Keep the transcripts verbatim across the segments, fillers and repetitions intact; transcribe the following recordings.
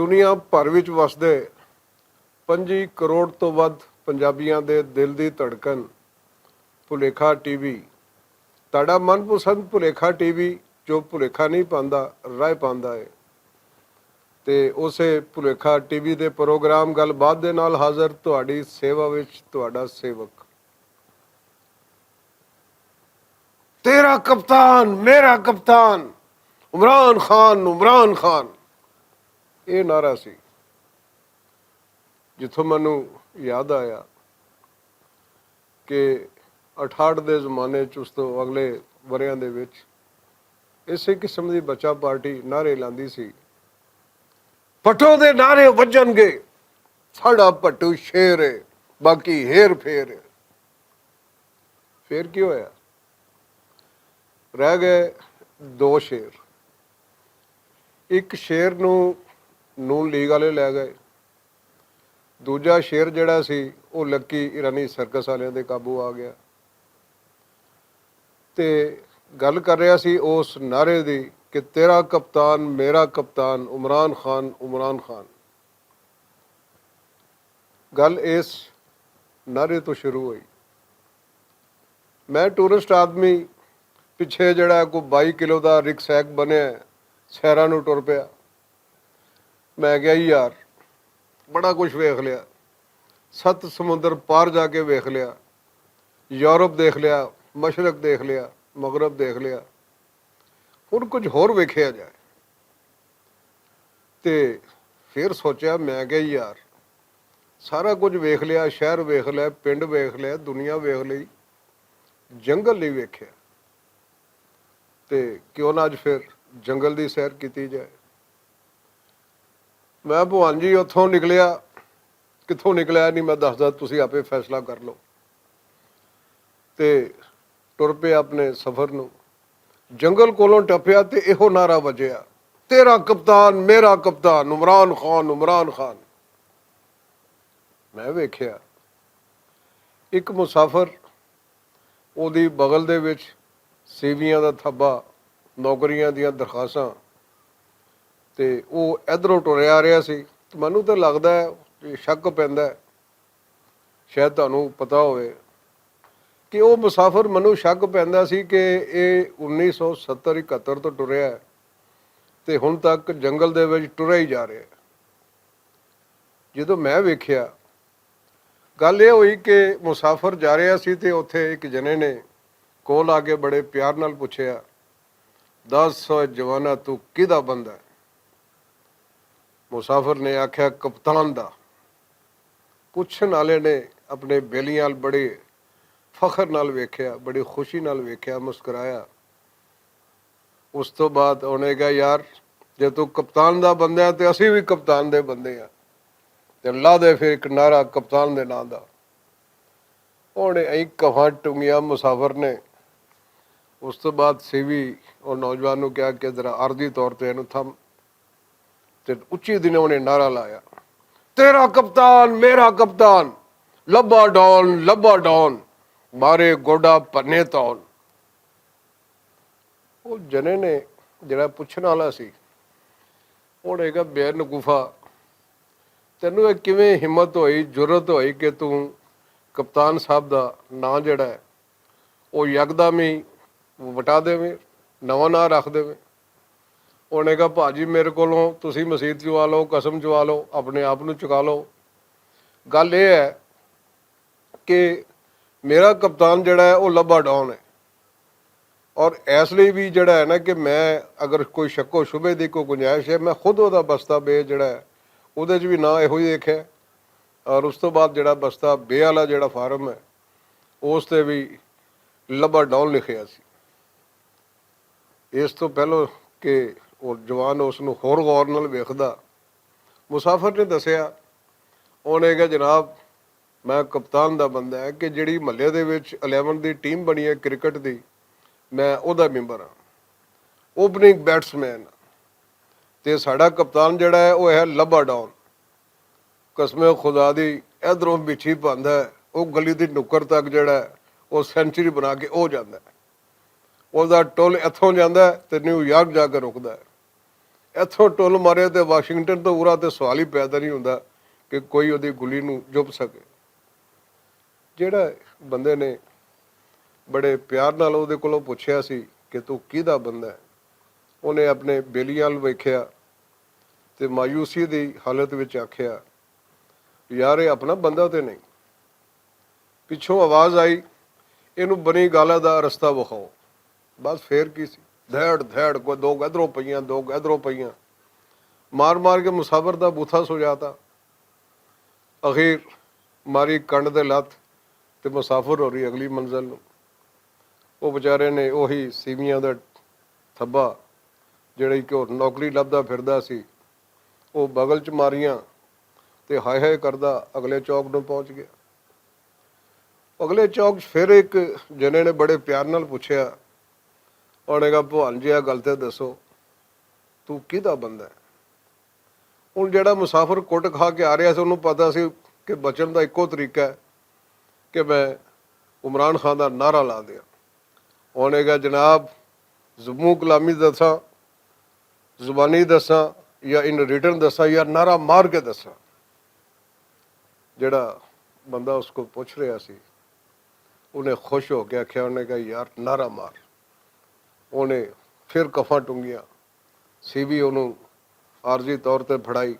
دنیا بھر وچ وسدے پنجی کروڑ توں ودھ پنجابیاں دے دل دی دھڑکن، بھلیکھا ٹی وی۔ تہاڈا من پسند بھلیکھا ٹی وی، جو بھلیکھا نہیں پاندا، رائے پاندا ہے۔ تے اسے بھلیکھا ٹی وی دے پروگرام گل بات دے نال حاضر، تہاڈی سیوا وچ تہاڈا سیوک۔ تیرا کپتان، میرا کپتان، عمران خان، عمران خان۔ اے نعرہ سی، جتھوں مینوں یاد آیا کہ اٹھاٹھ دے زمانے چ، اس تو اگلے وریاں دے وچ، اسے قسم دی بچہ پارٹی نعرے لاندی سی، پٹو دے نعرے وجن گے، ساڈا پٹو شیر ہے، باقی ہیر پھیر ہے۔ پھر کی ہویا؟ رہ گئے دو شیر۔ ایک شیر نو نون لیگ والے لے گئے، دوجا شیر جڑا سی، او لکی ایرانی سرکس والے دے قابو آ گیا۔ تے گل کر رہا سی اس نعرے دی کہ تیرا کپتان، میرا کپتان، عمران خان، عمران خان۔ گل اس نعرے تو شروع ہوئی۔ میں ٹورسٹ آدمی، پچھے جڑا کوئی بائی کلو دا رک سیک بنیا ہے، سیراں نوں ٹر پیا۔ میں کہیا، "یار، بڑا کچھ ویکھ لیا، ست سمندر پار جا کے ویکھ لیا، یورپ دیکھ لیا، مشرق دیکھ لیا، مغرب دیکھ لیا، ہن کچھ ہور ویکھیا جائے۔" تے پھر سوچیا، میں کہیا، "یار، سارا کچھ ویکھ لیا، شہر ویکھ لیا، پنڈ ویکھ لیا، دنیا ویکھ لئی، جنگل نہیں ویکھیا، تے کیوں نہ اج پھر جنگل دی سیر کیتی جائے؟" میں بھوان جی اتھوں نکلیا، کتھوں نکلیا نہیں میں دسدا، تسی آپے فیصلہ کر لو۔ تے ٹر پیا اپنے سفر نوں۔ جنگل کولوں ٹپیا تے ایہو نعرہ وجیا، "تیرا کپتان، میرا کپتان، عمران خان، عمران خان۔" میں ویکھیا، ایک مسافر، اوہدی بغل دے وچ سیویاں دا تھبا، نوکریاں دیاں درخواستاں، تے او ادھروں ٹریا رہیا سی۔ تے مینوں تے لگدا ہے، شک پیندا ہے، شاید تہانوں پتہ ہووے کہ او مسافر، مینوں شک پیندا سی کہ اے انیس سو ستر اکہتر تو ٹریا ہے تے ہن تک جنگل دے وچ ٹریا ہی جا رہیا ہے۔ جدوں میں ویکھیا، گل اے ہوئی کہ مسافر جا رہیا سی تے اتھے ایک جنے نے کول آ کے بڑے پیار نال پچھیا، "دس سو جوانا، تو کدا بندہ ہے؟" مسافر نے آکھیا، "کپتان دا۔" پچھن والے نے اپنے بیلیاں نال بڑے فخر نال ویکھیا، بڑی خوشی نال ویکھیا، مسکرایا۔ اس تو بعد انہیں کہا، "یار، جے تو کپتان دا بندہ ہے تے اسی بھی کپتان دے بندے ہیں۔" تے اللہ دے پھر ایک نعرہ کپتان دے نام دا۔ انہیں ایں کفاں ٹنگیاں مسافر نے۔ اس تو بعد سیوی اور نوجوان نوں کہا کہ ذرا عارضی طور تے اینوں تھم۔ تے اچی دن انہیں نعرہ لایا، "تیرا کپتان، میرا کپتان، لبا ڈون، لبا ڈون، مارے گوڈا پنے تون۔" او جنے نے جڑا پچھن والا سی، اوہنے کہا، "بے نقوفا، تینوں اے کیویں ہمت ہوئی، جرات ہوئی کہ توں کپتان صاحب دا ناں جڑا ہے، او یکدم ہی وٹا دیویں، نواں ناں رکھ دیویں؟" اوہنے کہا، "بھاجی، میرے کولوں تسی مسیت چوا لو، قسم چوا لو، اپنے آپ نوں چکا لو۔ گل اے ہے کہ میرا کپتان جڑا ہے، او لبا ڈون ہے۔ اور اس لئی بھی جڑا ہے نا کہ میں اگر کوئی شک و شبے دی کوئی گنجائش ہے، میں خود اوہدا بستہ بے جڑا ہے، اوہدے چ بھی ناں ایہو ہی ایک ہے۔ اور اس تو بعد جڑا بستہ بے والا جڑا فارم ہے، اس تے بھی لبا ڈون لکھیا سی۔" اس تو پہلو کہ او جوان اس نوں ہور غور نال ویکھدا، مسافر نے دسیا، اوہنے کہا، "جناب، میں کپتان دا بندہ ہے کہ جڑی محلے دے وچ الیون دی ٹیم بنی ہے کرکٹ دی، میں اوہدا ممبر ہاں، اوپننگ بیٹسمین۔ تے ساڈا کپتان جڑا ہے، او ہے لبا ڈاؤن۔ قسم خدا دی، ادھروں مٹھی پاندا ہے، او گلی دی نکڑ تک جڑا ہے، او سینچری بنا کے او جاندا ہے۔ اوہدا ٹول اتھوں جاندا ہے تے نیو یارک جا کے رکدا ہے۔" ایتھوں ٹول مارے تے واشنگٹن تو ارا تے سوال ہی پیدا نہیں ہوندا کہ کوئی اودی گلی نوں جپ سکے۔ جیڑا بندے نے بڑے پیار نال اودے کولوں پچھیا سی کہ تو کیدا بندہ ہے؟ اونے اپنے بیلیاں ال ویکھیا تے مایوسی دی حالت وچ آکھیا، یار، اے اپنا بندہ تے نہیں۔ پچھوں آواز آئی، اینوں بنی گالا دا رستہ وکھاؤ۔ بس فیر کی سی؟ دھیڑ دھیڑ، کوئی دو ادھروں پئیاں، دو ادھروں پئیاں، مار مار کے مسافر دا بوتھا سجاتا۔ اخیر ماری کنڈ دے لت تے مسافر ہو رہی اگلی منزل نوں۔ او بیچارے نے اوہی سیویاں دا تھبا، جڑا کہ او نوکری لبدا پھردا سی، او بغل چ ماریاں تے ہائے ہائے کردا اگلے چوک نوں پہنچ گیا۔ اگلے چوک چ پھر ایک جنے نے بڑے پیار نال پچھیا، اونے کہا، بھوان جی، آ گل تے دسو، تو کیدا بندہ ہے؟ ہن جیڑا مسافر کٹ کھا کے آ رہیا سی، انہوں پتا سی کہ بچن دا اکو طریقہ ہے کہ میں عمران خان دا نعرہ لا دیاں۔ انہوں نے کہا، جناب، زبوں کلامی دساں، زبانی دساں، یا ان ریٹن دساں، یا نعرہ مار کے دساں؟ جیڑا بندہ اس کو پوچھ رہیا سی، انہیں خوش ہو کے آکھیا، انہیں کہا، یار، نعرہ مار۔ انہیں پھر کفاں ٹنگیاں، سی وی انہوں عارضی طور تے پھڑائی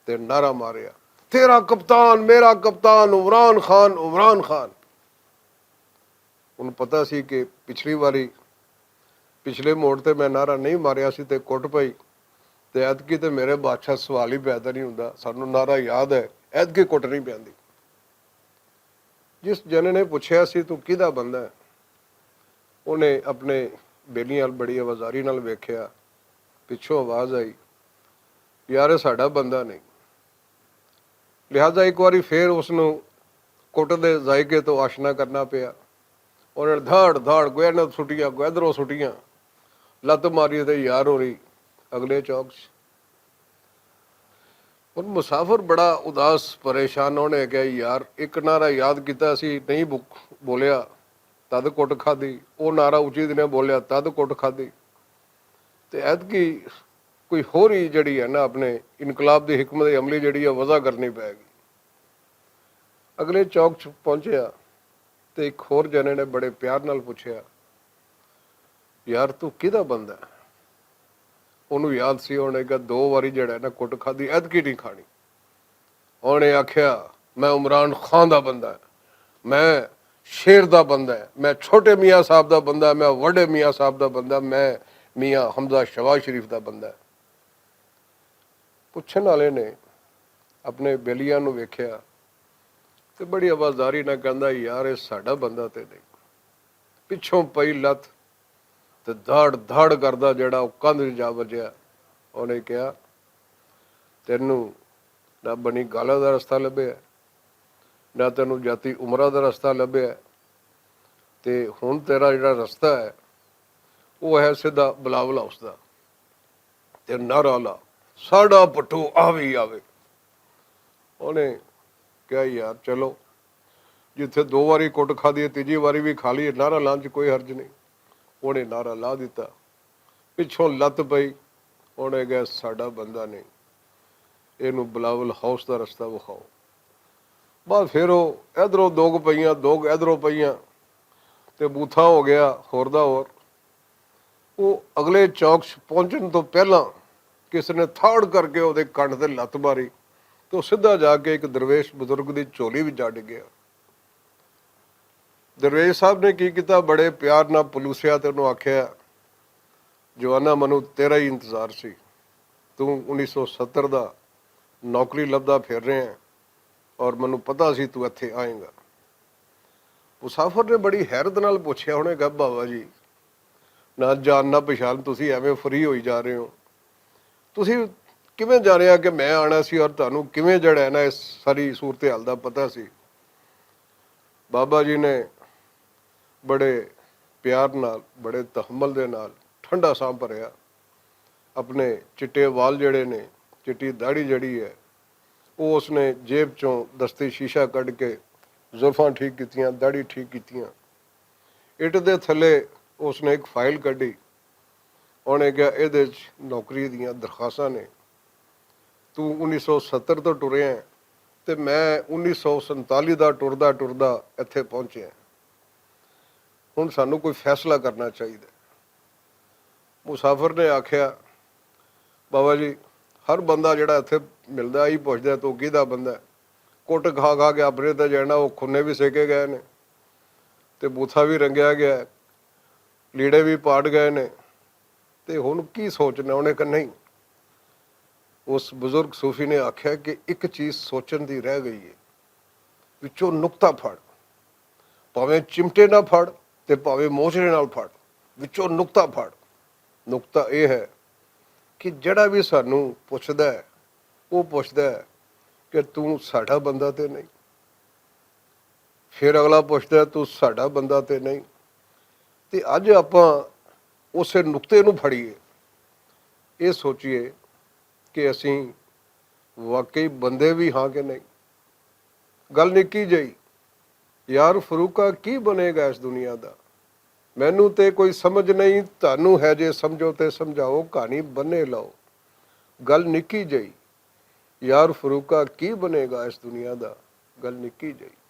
تے نعرہ ماریا، تیرا کپتان، میرا کپتان، عمران خان، عمران خان۔ انہوں پتا سی کہ پچھلی واری، پچھلے موڑ تے میں نعرہ نہیں ماریا سی تے کٹ پئی، تے ایتکی تے میرے بادشاہ سوال ہی پیدا نہیں ہوندا، سانوں نعرہ یاد ہے، ایتکی کٹ نہیں پیندی۔ جس جنے نے پچھیا سی، تو کیدا بندہ ہے؟ انہیں اپنے بیلیاں بڑی آوازاری نال ویکھیا۔ پچھوں آواز آئی، یار، اے ساڈا بندہ نہیں۔ لہذا ایک واری فیر اس نوں کٹ دے ذائقے تو آشنا کرنا پیا۔ انہیں دھاڑ دھاڑ گویا نہ سٹیاں، گویا ادھروں سٹیاں، لت ماری تے یار ہو رہی اگلے چوک چ۔ ہن مسافر بڑا اداس پریشان ہونے گیا، یار، ایک نعرہ یاد کیتا سی، نہیں بک-، بولیا، تد کٹ کھادی۔ او نعرہ اچی دنے بولیا، تد کٹ کھادی۔ تے ایتکی کوئی ہور ہی جڑی ہے نا، اپنے انقلاب دی حکمت عملی جڑی ہے، وضع کرنی پے گی۔ اگلے چوک چ پہنچیا تے ایک ہور جنے نے بڑے پیار نال پوچھیا، یار، تو کیدا بندہ ہے؟ انہوں یاد سی، انہیں کہا، دو واری جڑا ہے نا کٹ کھادی، ایتکی نہیں کھانی۔ انہیں آکھیا، میں عمران خان دا بندہ ہے، میں شیر دا بندہ ہے، میں چھوٹے میاں صاحب دا بندہ ہے، میں وڈے میاں صاحب دا بندہ ہے، میں میاں حمزہ شہباز شریف دا بندہ ہے۔ پچھن والے نے اپنے بیلیاں نوں ویکھیا تے بڑی آوازداری نال کہندا، یار، اے ساڈا بندہ تے نہیں۔ پچھوں پئی لت تے دھاڑ دھاڑ کردا جڑا او کندھ وچ جا وجیا۔ اونے کہیا، تینوں نہ بنی گالا دا رستہ لبھیا، نہ تینوں جاتی عمرہ دا رستہ لبھیا، تے ہن تیرا جڑا رستہ ہے، او ہے سیدھا بلاول ہاؤس دا۔ تے نعرہ لا، ساڈا پٹھو آوی آوے۔ انہیں کہا، یار، چلو، جتھے دو واری کٹ کھا دی ہے، تیجی واری بھی کھا لیے، نعرہ لان چ کوئی حرج نہیں۔ انہیں نعرہ لا دیتا، پچھوں لت پئی۔ انہیں کہا، ساڈا بندہ نہیں، اینوں بلاول ہاؤس دا رستہ وکھاؤ۔ بس پھر وہ ادھروں دوگ پئیاں، دوگ ادھروں پئیاں، تے بوتھا ہو گیا ہور دا ہور۔ وہ اگلے چوک چ پہنچن تو پہلاں کس نے تھاڑ کر کے وہ کنڈ تے لت ماری، تو سدھا جا کے ایک درویش بزرگ دی جھولی وچ جا ڈگیا۔ درویش صاحب نے کی کیتا، بڑے پیار نال پلوسیا تے انہوں آکھیا، جوانا، منو تیرا ہی انتظار سی، تو انیس سو ستر دا نوکری لبدا پھر رہے ہیں، اور منو پتا سی تو ایتھے آئیں گا۔ مسافر نے بڑی حیرت نال پوچھیا، انہیں کہا، بابا جی، نہ جان نہ پہچان، تسی ایویں فری ہوئی جا رہے ہو، تسی کیویں جانیا کہ میں آنا سی اور تانوں کیویں جڑا ہے نا اس ساری صورتحال دا پتہ سی؟ بابا جی نے بڑے پیار نال، بڑے تحمل دے نال ٹھنڈا ساہ بھریا۔ اپنے چٹے وال جڑے نے، چٹی داڑھی جڑی ہے، وہ اس نے جیب چوں دستی شیشہ کڈ کے زلفاں ٹھیک کیتیاں، داڑھی ٹھیک کیتیاں۔ اٹ دے تھلے اس نے ایک فائل کڈی انہوں نے کہا، "ایہدے وچ نوکری دیاں درخواستاں نے، توں انیس سو ستر تو ٹرے ہیں تے میں انیس سو سنتالی دا ٹردا ٹردا اتھے پہنچے ہیں۔ ہن سانوں کوئی فیصلہ کرنا چاہیدا ہے۔" مسافر نے آکھیا، "بابا جی، ہر بندہ جڑا اتھے ملدا ہی پہنچدا ہے تو کیدا بندہ ہے؟ کٹ کھا کھا کے اپنے تے جانا، وہ کھنے بھی سیکے گئے نے تے بوتھا بھی رنگیا گیا ہے، لیڑے بھی پاٹ گئے نے، تے ہن کی سوچنا انہیں کہ نہیں۔" اس بزرگ صوفی نے آکھیا کہ ایک چیز سوچن دی رہ گئی ہے، وچوں نقطہ پھڑ، پاویں چمٹے نہ پھڑ تے پاویں موچڑے نال پھڑ، وچوں نقطہ پھڑ۔ نقطہ اے ہے کہ جڑا بھی سانوں پچھدا ہے، وہ پچھدا ہے کہ توں ساڈا بندہ تے نہیں۔ پھر اگلا پچھدا ہے، "توں ساڈا بندہ تے نہیں۔" تے اج آپاں اسے نقطے نوں پھڑیے، یہ سوچیے کہ اسی واقعی بندے بھی ہاں کہ نہیں۔ گل نکی جئی، یار فروقہ کی بنے گا اس دنیا دا؟ مینوں تے کوئی سمجھ نہیں، تانوں ہے جے سمجھو تے سمجھاؤ، کہانی بنے لاؤ۔ گل نکی جئی، یار فروقہ کی بنے گا اس دنیا دا؟ گل نکی جئی۔